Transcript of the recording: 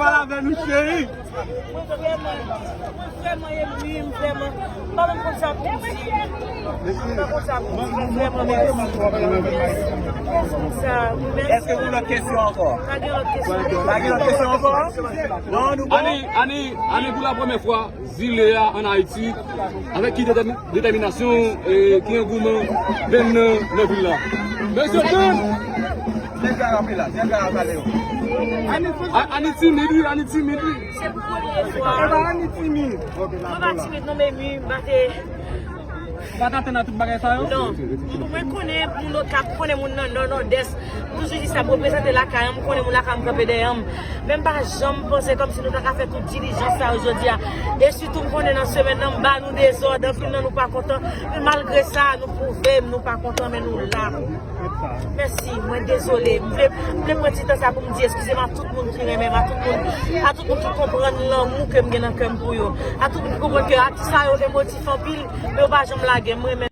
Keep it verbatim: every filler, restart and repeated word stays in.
Pale avè nou, cheri. Mwen vrèman, mwen vrèman emu, m vrèman. M pa menm konn sa pou m di. M pa konn sa pou m di, mwen vrèman mèsi. Mèsi pou sa. Mèsi. Èske gen lòt kesyon ankò? Pa gen lòt kesyon. Pa gen lòt kesyon ankò? Non, nou bon? Ani, Ani, Ani, pou la premyè fwa, zile a ann Ayiti, avèk ki detèmi-, detèminasyon, e, ki angouman benn nan, nan vil la. Mesye Benn! Nèg la rape la, nèg la rape yo. Ani, Ani timid, wi, Ani timid, wi. Se pou premye fwa. Ani timid. Mwen pa timid, non, men mi, m pa te. Pa t atann a tout bagay sa yo? Non. Mwen konnen moun Okap, mwen konnen moun nan Nò, Nòdès. M toujou di sa, m reprezante lakay an, m konnen moun lakay an, m kanpe dèyè m. Men m pa janm panse kòmsi nou ta ka fè tout dilijans sa yo jodi a. E sitou m konnen nan semèn nan, m ba nou dezòd, anpil nan nou pa kontan. Men malgre sa, nou pwouve m nou pa kontan, men nou la. Mèsi, mwen dezole. M vle, m vle pran ti tan sa pou m di eskize m a tout moun ki renmen m, a tout moun, a tout moun ki konprann lanmou ke m gen nan kè m pou yo. A tout moun ki konprann ke atis sa yo emotif anpil, men yo pa janm lage m. Mwen renmen